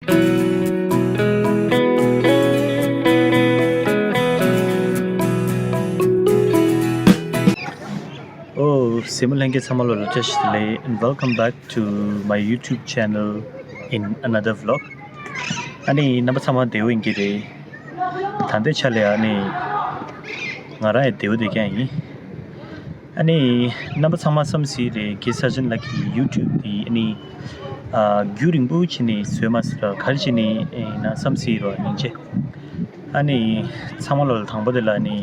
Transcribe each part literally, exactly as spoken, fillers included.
ཨོ། གཟིགས་མོ་ལྷན་རྒྱས་ཚང་མ་ལ་བཀྲ་ཤིས་བདེ་ལེགས། And welcome back to my YouTube channel in another vlog. ཨ་ནི་རྣམ་པ་ཚང་མ་བདེ་པོ་ཡིན་གྱི་རེད། ད་ལྟའི་ཆ་ལ་ཨ་ནི་ང་རང་ཡང་བདེ་པོ་བསྡད་ཀྱི་ཡིན། ཨ་ནི་རྣམ་པ་ཚང་མ་བསམ་སྲིད་རེད། ཁྱེད་ས་ཆེན་ལགས་ཀྱི་YouTube དེ་ཨ་ནི་ཨ་རྒྱུན་རིང་པོ་བྱས་ནས་བཟོས་མ་སྲིད་ལ། ག་རེ་བྱས་ནས་ཡིན་ན་བསམ་སྲིད་རོགས་སྙིང་རྗེ། ཨ་ནི་ཚང་མ་ལ་དང་པོ་དེ་ལ་ཨ་ནི་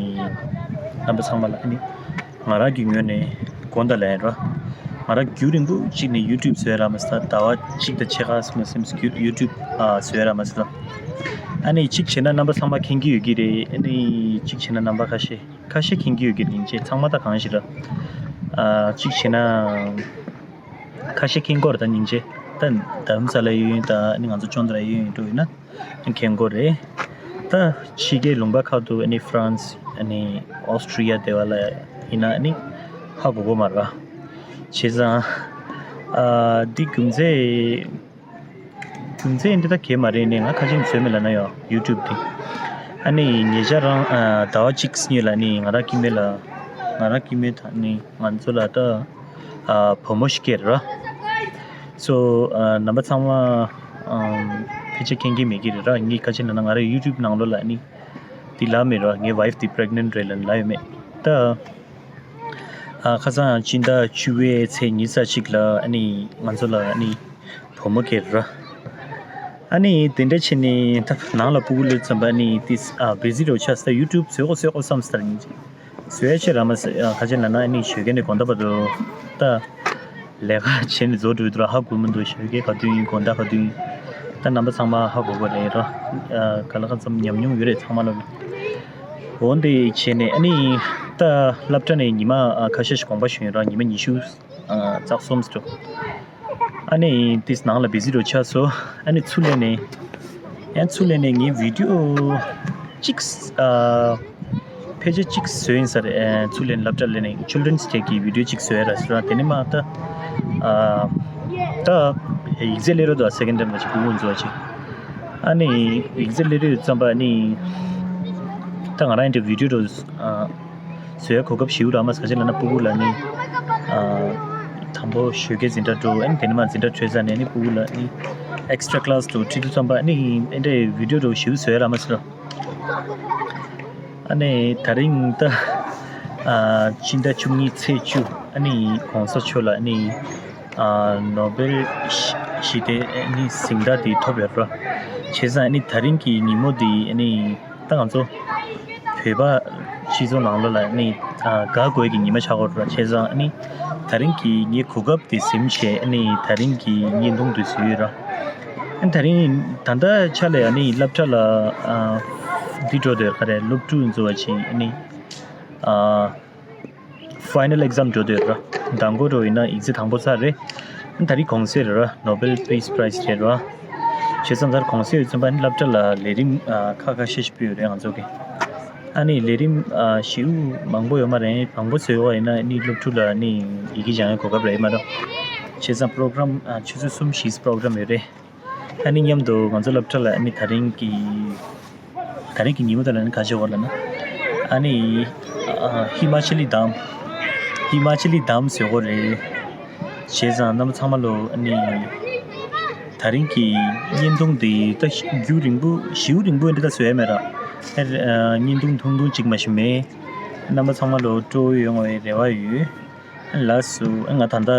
རྣམ་པ་ཚང་མ་ལ་ཨ་ནི་ང་རང་གི་ངོས་ནས་དགོངས་དག་ལན་ར། ང་རང་རྒྱུན་རིང་པོ་གཅིག་ནས་YouTube བཟོས་ར་མ་ཟད། ཟླ་བ་གཅིག་དང་ཕྱེད་ཀ་ཙམ་ཟིན་YouTube ཨ་བཟོས་ར་མ་ཟད། ཨ་ནི་གཅིག་བྱས་ན་རྣམ་པ་ཚང་མ་མཁྱེན་གྱི་ཡོད་ཀྱི་རེད། ཨ་ནི་གཅིག་བྱས་ན་རྣམ་པ་ཁ་ཤས་ཁ་ཤས་མཁྱེན་གྱི་ཡོད་ཀྱི་རེད། སྙིང་རྗེ། ཚང་མ་ད་གང་ཞིག་ར། ཨ་གཅིག་བྱས་ན་ཁ་ཤས་མཁྱེན་གྱི་རེད། ད་སྙིང་རྗེ། ད་རྡ་རམ་ས་ལ་གཡས་གཡོན་དང་ཨ་ནི་ང་ཚོ་ཅོན་ཏ་ར་གཡས་གཡོན་འགྲོ་ཡོད་ན། མཁྱེན་གྱི་རེད། ད་ཕྱི་རྒྱལ་ལུང་པ་ཁག་ཏུ་ཨ་ནི་ཧྥ་རན་སི་ཨ་ནི་ཨོ་སི་ཀྲི་ཡ་དེ་བ་ལ་ཡིན་ན་ཨ་ནི་ཧ་གོ་གི་མ་རེད་པ། བྱས་ཙང་ཨ་འདི་རྒྱུ་མཚན་རྒྱུ་མཚན་འདི་ད་གས་མ་རེད། ནས་ང་ཁ་ཆེམས་བཟོས་མེད་ལབ་ན་ཡང་YouTube དེ་ཨ་ནི་ཉེ་ཆར་རང་ཨ་ཟླ་བ་གཅིག་སྔོན་ལ་ཨ་ནི་ང་རང་སྐྱེ་དམན་ལ་ང་རང་སྐྱེ་དམན་དང་ནི་ང་ཚོ་ལ་ད་ཨ་བུ་མོ་ཞིག་སྐྱེས་ར། སོ་ཨ་རྣམ་པ་ཚང་མ་ཨམ་ཕལ་ཆེར་མཁྱེན་གྱི་མེད་ཀྱི་རེད་ར། ངས་ཁ་ཆེམས་ལབ་ན་ང་རང་YouTube ནང་ལོགས་ལ་ཨ་ནི་འདི་ལབ་མེད་ར། ངའི་ཝའིཕ་འདི་པི་རེག་ནེན་ཊི་རེད་ལབ་ལབ་ཡོད་མེད། ད་ཨ་ཁ་སང་སྤྱི་ཟླ་བཅུ་པའི་ཚེས་ཉི་ཤུ་རྩ་གཅིག་ལ་ཨ་ནི་ང་ཚོ་ལ་ཨ་ནི་བུ་མོ་སྐྱེས་ར། ཨ་ནི་དེ་འདྲ་བྱས་ནས་ད་ནང་ལ་སྤུ་གུ་སླེབས་ཙམ་པ་ཨ་ནི་ཏིས་ཨ་བི་ཟི་རུ་ཆགས་སོང་། YouTube བཟོ་དགོས་བཟོ་དགོས་བསམ་སྟེ་ཡིན། བཟོ་ཡ་ཆེད་ར་མ་ཟད་ཨ་ཁ་ཆེམས་ལབ་ན་ཨ་ནི་ཞོགས་ཀས་ནས་དགོང་དག་བར་དུ་ད་ལས་ཀ་བྱས་ནས་བཟོ་འགྲོ་འདུག་ར། ཧ་གོ་མི་འདུག་ཞོགས་ཀས་ག་དུས་ཡིན། དགོང་དག་ག་དུས་ཡིན། ད་རྣམ་པ་ཚང་མ་ཧ་གོ་གི་རེད་ར། ཨ་ག་ལ་ག་ཙམ་ཉམས་མྱོང་ཡོད་རེད་ཚང་མ་ལ། འོ་འདི་བྱས་ནས་ཨ་ནི་ད་སློབ་གྲྭ་ནས་ཉི་མ་ཨ་ཁ་ཤས་ཤིག་དགོངས་པ་ཞུས་ཡིན་ར། ཉི་མ་ཉི་ཤུ་ཨ་རྩ་གསུམ་ཙམ། ཨ་ནི་ཏིས་ནང་ལ་བི་ཟི་རུ་ཆགས་སོང་། ཨ་ནི་ཚུར་སླེབས་ནས་ཡང་ཚུར་སླེབས་ནས་ངའི་བི་ཌི་ཡོ་གཅིག་ཨ་ཕལ་ཆེར་གཅིག་བཟོས་ཡིན་ས་རེད། ཨ་ཚུར་སླེབས་ནས་སློབ་གྲྭ་སླེབས་ནས་ཆིལ་ཌི་རེན་སི་ཌེ་གི་བི་ཌི་ཡོ་གཅིག་བཟོས་ཡ་ར་ཟེར་བ། དེ་ནས་མ་ད་ཨ་ད་ཡིག་ཚད་སླེབས་རོགས་དང་སེ་ཀེན་ཌི་ཊརམ་ལ་ཅིག་སྤུ་གུ་འཛུལ་བ་ཅིག། ཨ་ནི་ཡིག་ཚད་སླེབས་རོགས་ཙམ་པ་ཨ་ནི་ད་ང་རང་ཡིན་དུས་བི་ཌི་ཡོ་རུ་ཨ་བཟོ་ཡ་གོ་སྐབས་ཞེ་པོ་རག་མ་སོང་། ག་ཅི་ལབ་ན་སྤུ་གུ་ལ་ནི་ཨ་དང་པོ་ཞོགས་ཀས་འཛིན་གྲྭ་འགྲོ། ཨ་ནི་དེ་ནས་མ་འཛིན་གྲྭ་གྲོལ་ཚར་ནས་ནི་སྤུ་གུ་ལ་ནི་ཨེག་སི་ཊ་ར་ཀི་ལ་སི་འགྲོ་ཁྲིད་དུས་ཙམ་པ་ཨ་ནི་ཨེ་འདྲའི་བི་ཌི་ཡོ་རུ་ཞེ་པོ་བཟོ་ཡ་རག་མ་སོང་། ཨ་ནི་ད་རིང་ད་ཨ་སྤྱི་ཟླ་བཅུ་གཉིས་ཚེས་བཅུ་ཨ་ནི་གོང་ས་མཆོག་ལ་ཨ་ནི་ཨ་ནོ་སྦེལ་ཞི་ཞི་བདེ་ཨ་ནི་གཟེངས་རྟགས་དེ་ཐོབ་ཡོད་ར། བྱས་ཙང་ཨ་ནི་ད་རིང་གི་ཉིན་མོ་འདི་ཨ་ནི་ད་ང་ཚོ་བོད་པ་སྤྱི་ཚོགས་ནང་ལོགས་ལ་ཨ་ནི་ཨ་དགའ་དགོས་ཀྱི་ཉི་མ་ཆགས་ཀྱི་ཡོད་ར། བྱས་ཙང་ཨ་ནི་ད་རིང་གི་ངའི་གོ་སྐབས་དེ་ཟིན་བྱས་ཨ་ནི་ད་རིང་གི་བརྙན་ཐུང་དེ་བཟོས་ཡོད་ར། ཨ་ནི་ད་རིང་ད་ལྟ་ཆ་ལ་ཨ་ནི་སློབ་གྲྭ་ལ་ཨ་འདི་འགྲོ་འདོད་ག་རེ་སློབ་ཕྲུག་འཛུལ་བ་བྱས་ཨ་ནི་ཨ་ཕའི་ནལ་ཨེག་ཛམ་འགྲོ་འདོད་ར། མདང་དགོང་འགྲོ་ཡིན་ན་ཡིག་ཚད་དང་པོ་ཚར་རེད། ད་རིང་གུང་སེང་རེད་ར། ནོ་སྦེལ་པིས་པ་རའིཛ་རེད་ར། བྱས་ཙང་ད་གུང་སེང་ཡོད་ཙམ་པ་ནི་སློབ་གྲྭ་ལ་ལས་རིམ་ཨ་ཁ་ཁ་ཤས་ཤིག་སྤྲད་ཡོད་རེད་ང་ཚོ་གི། ཨ་ནི་ལས་རིམ་ཨ་ཞེ་པོ་མང་པོ་ཡོད་མ་རེད། མང་པོ་བཟོས་པ་ཡིན་ན་ནི་སློབ་ཕྲུག་ལ་ནི་ཡི་གེ་སྦྱང་ཡའི་གོ་སྐབས་རག་གི་མ་རེད། བྱས་ཙང་པོ་རོ་གྷ་རམ་ཨ་ཆུ་ཚོད་གསུམ་བཞིའི་པོ་རོ་གྷ་རམ་ཡོད་རེད། ཨ་ནི་མཉམ་དུ་ང་ཚོ་སློབ་གྲྭ་ལ་ཨ་ནི་ད་རིང་གི་ད་རིང་གི་ཉིན་མོ་དེ་ལ་ནི་ག་རེ་བྱེད་ཀྱི་ཡོད་ལབ་ན། ཨ་ནི་ཨ་ཧི་མ་ཅ་ལི་དམ། ཧི་མ་ཅ་ལི་དམ་བཟོ་གི་ཡོད་རེད། བྱས་ཙང་རྣམ་པ་ཚང་མ་ལོ་ཨ་ནི་ད་རིང་གི་བརྙན་ཐུང་འདི་ད་རྒྱུན་རིང་པོ་ཞེ་པོ་རིང་པོ་འདི་ད་བཟོ་ཡ་མེད་ར། ཨ་བརྙན་ཐུང་ཐུང་ཐུང་གཅིག་མ་གཏོགས་མེད། རྣམ་པ་ཚང་མ་ལོ་སྤྲོ་པོ་ཡོང་བའི་རེ་བ་ཡོད། ལགས་སོ། ང་ད་ལྟ་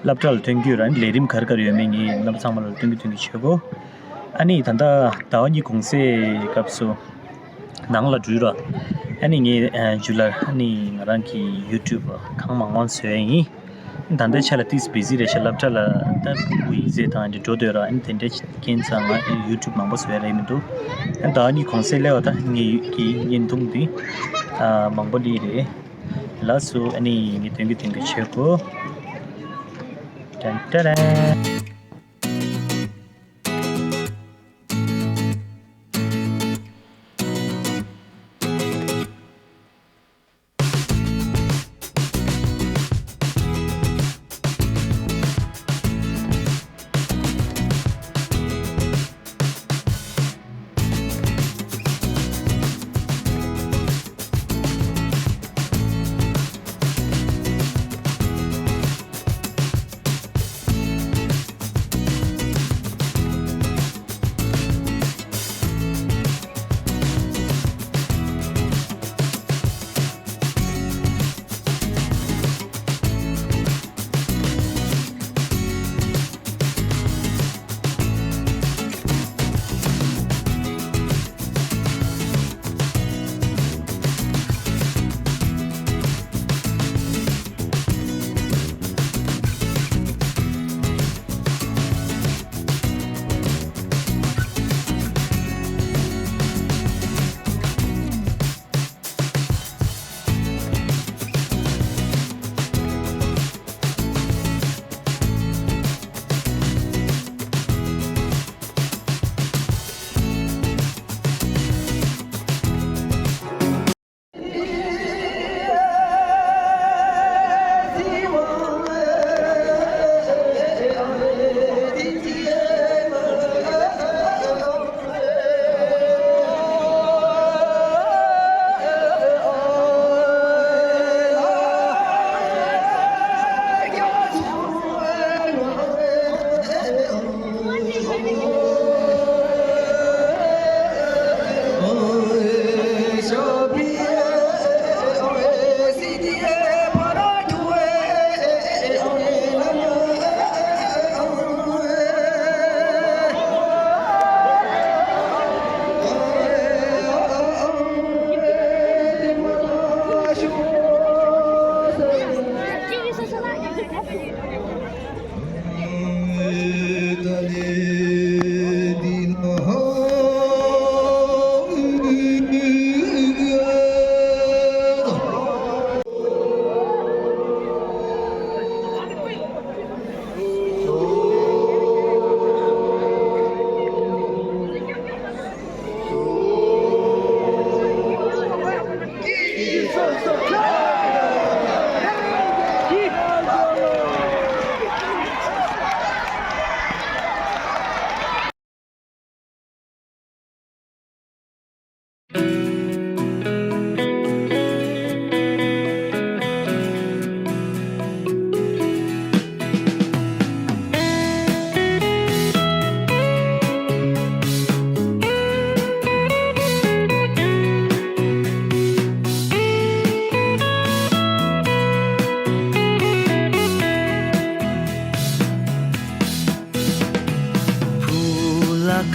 སློབ་གྲྭ་ལ་ཐོན་གྱི་ཡོད་ར། ལས་རིམ་ག་རེ་ག་རེ་ཡོད་མེད་ངས་རྣམ་པ་ཚང་མ་ལ་སྟོན་གྱི་སྟོན་གྱི་བྱེད་དགོས། ཨ་ནི་ད་ལྟ་ཟླ་བ་གཉིས་གུང་སེང་སྐབས་སུ་ནང་ལ་འགྲོ་ར། ཨ་ནི་ངས་ཨ་ཇུ་ལ་ཨ་ནི་ང་རང་གི་ཡུ་ཊུབ་གང་མང་མང་བཟོ་ཡ་ཡིན། ད་ལྟའི་ཆ་ལ་ཏིས་བི་ཟི་རེད་ཤག་སློབ་གྲྭ་ལ་ད་སྤུ་གུ་ཡིག་ཚད་དང་འདི་འགྲོ་འདོད་ར། ཨ་ནི་དེ་འདྲའི་རྐྱེན་ཙང་ང་ཡུ་ཊུབ་མང་པོ་བཟོ་ཡ་རག་མི་འདུག་ཨ་ནི་ཟླ་བ་གཉིས་གུང་སེང་སླེབས་པ་ད་ངའི་གི་བརྙན་ཐུང་འདི་ཨ་མང་པོ་སླེབས་རེད། ལགས་སོ། ཨ་ནི་ངས་སྟོན་གྱི་སྟོན་གྱི་བྱེད་དགོས། ཏན་ཏན་ཏན།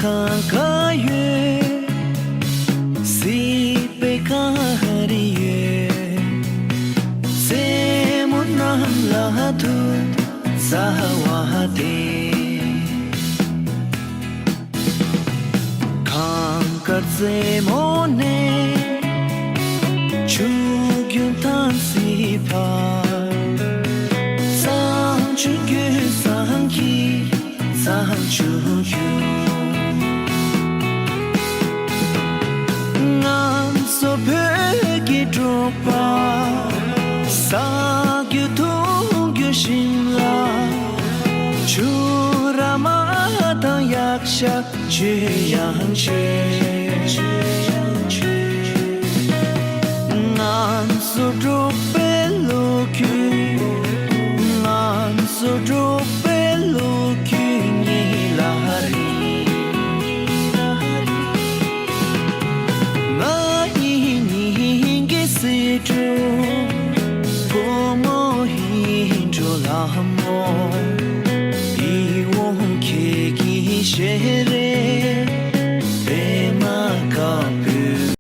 གང་ག་ཡོད། སྲིད་པའི་ག་རེ་ཡོད། རྩེ་མོ་རྣམས་ལ་ཐུག་ཟ་བ་དེ། གངས་དཀར་རྩེ་མོ་ནས་ཆུ་རྒྱུན་ཐང་སི་བར། བསང་ཆུ་རྒྱུན་བསང་གི་བསང་ཆུ་རྒྱུན། ང་ཚོ་བོད་ཀྱི་འབྲོག་པ། ཟ་རྒྱུ་འཐུང་རྒྱུ་ཞིམ་ལ། ཆུ་ར་མ་དང་ཡག་ཤ་ཆོས་ཡང་ཆོས། ང་ཚོ་འབྲོག་པའི་ལོ་རྒྱུས། ང་ཚོ་འབྲོག་པའི་ལོ་རྒྱུས་ཉིད་ལ་རིང་། ང་ཡི་སྙིང་གི་སྲིད་སྒྲུབ། བུ་མོ་ཡིད་འགྲོ་ལྷ་མོ། ཡིད་འོང་ཁྱེད་ཀྱི་ཞལ་རས། པད་མ་དཀར་པོའི།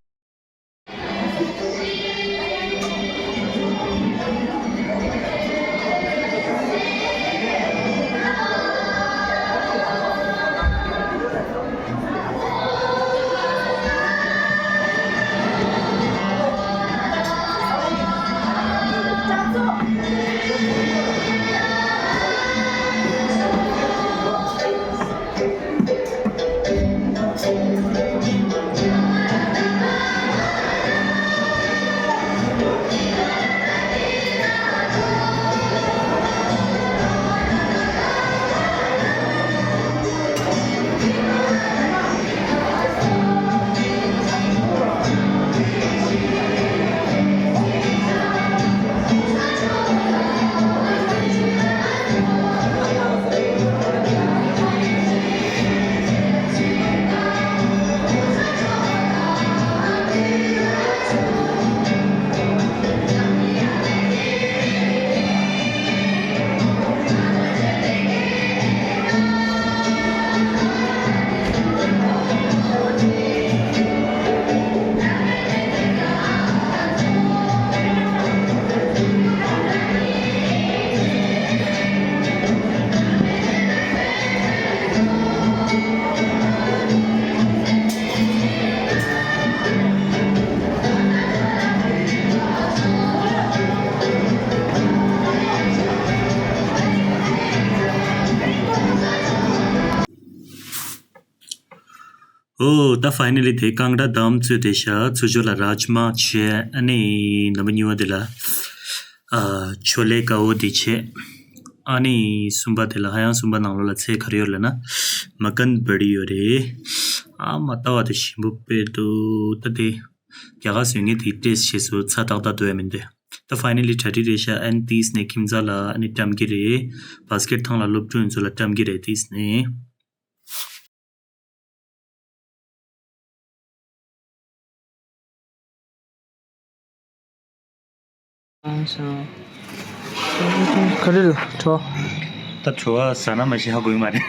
ཨོ། ད་ཕའི་ནལ་ལི་དེ་ཀང་ཀྲ་བདམས་ཚོད་དེ་ཤ་ཚུར་ཕྱོགས་ལ་རཱཇ་མ་བྱས། ཨ་ནི་ནམ་པ་གཉིས་པ་དེ་ལ་ཨ་ཆོ་ལེ་ཀ་འོ་དེ་བྱས། ཨ་ནི་གསུམ་པ་དེ་ལ་ཧ་ཡང་གསུམ་པ་ནང་ལོགས་ལ་ཚལ་ག་རེ་ཡོད་ལབ་ན་མ་ཀན་བ་རི་ཡོད་རེད། ཨ་མ་ལྟ་བ་དེ་ཞིམ་པོ་དཔེ་འདུག་ད་དེ་རྒྱ་གར་བཟོས་ངས་དེ་ཏེས་བྱས་སོང་། ཚ་ཏག་ཏག་འདུག་ཡ་མིན་ཏེ། ད་ཕའི་ནལ་ལི་གྲ་སྒྲིག་རེད་ཤག་ཨན་ཏིས་ནས་ཁྱིམ་ཚང་ལ་ཨ་ནི་བཀྲམ་གི་རེད། བྷ་སི་ཀེ་ཊི་ཐང་ལ་སློབ་ཕྲུག་ཚོ་ལ་བཀྲམ་གི་རེད་ཏིས་ནས། ག་རེ་རེད་བྲོ། ད་བྲོ་བ་ཟ་ན་མ་ཤི་ཧ་གོ་ཡི་མ་རེད།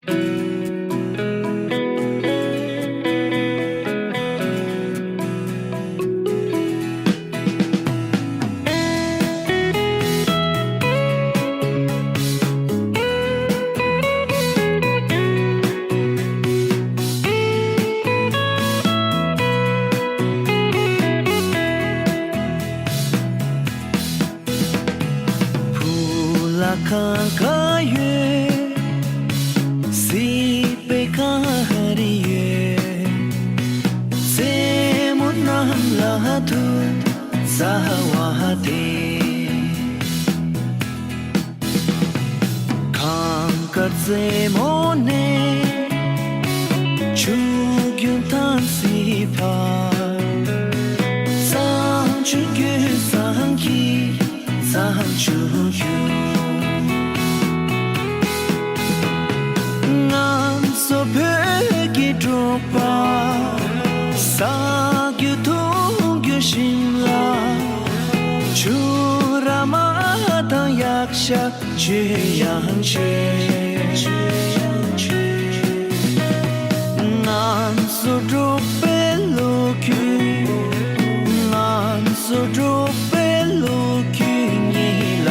བུ་ལ་གང་ག་ཡོད། སྲིད་པའི་ག་རེ་ཡོད། རྩེད་མོ་རྣམས་ལ་ཐུག་ཟ་བ་དེ། གངས་དཀར་རྩེ་མོ་ནས་ཆུ་རྒྱུན་ཐང་སི་བར། བསང་ཆུ་རྒྱུན་བསང་གི་བསང་ཆུ་རྒྱུན། ང་ཚོ་བོད་ཀྱི་འབྲོག་པ། ཟ་རྒྱུ་འཐུང་རྒྱུ་ཞིམ་ལ། ཆུ་ར་མ་དང་གཡག་ཤ་ཆོས་ཡང་ཆོས། ང་ཚོ་འབྲོག་པའི་ལོ་རྒྱུས། ང་ཚོ་འབྲོག་པའི་ལོ་རྒྱུས་ཉིད་ལ་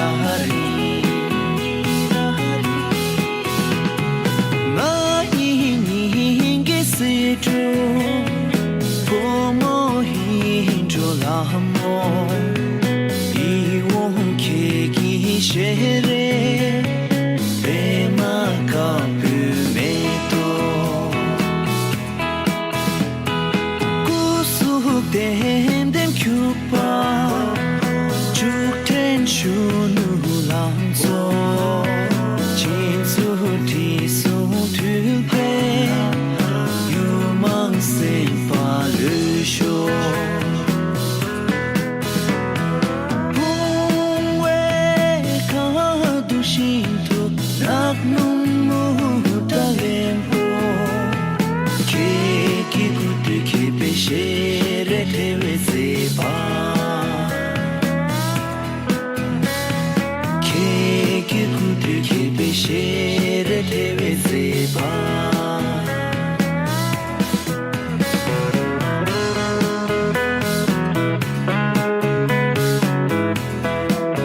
རིང་། ང་ཡི་སྙིང་གི་སེ་འབྲུ། བུ་མོ་ཧིན་འགྲོ་ལ་མོ། ཡིད་འོང་ཁྱེད་ཀྱི་ཞལ་རས། པད་མ་དཀར་པོའི་མེ་ཏོག་སྐུ་གཟུགས་ལྡེམ་ལྡེམ་འཁྱུག་པ། ཆུ་ཕྲན་ཆུ་ནུ་ལང་ཚོ། ཁྱེད་ཚོ་དྲི་བསུང་འཐུལ་པས། ཡུལ་མང་སེམས་པ་ལྷོད་ཤོག་བུང་བའི་ཁ་དུ་ཤིན་ཏུ་ནག་སྣུམ་མུ་དྲ་ལེན་པོ། ཁྱེད་ཀྱི་སྐུ་དུས་ཁྱེད་པའི་ཞལ་རས་ཐལ་བའི་མཛེས་པ།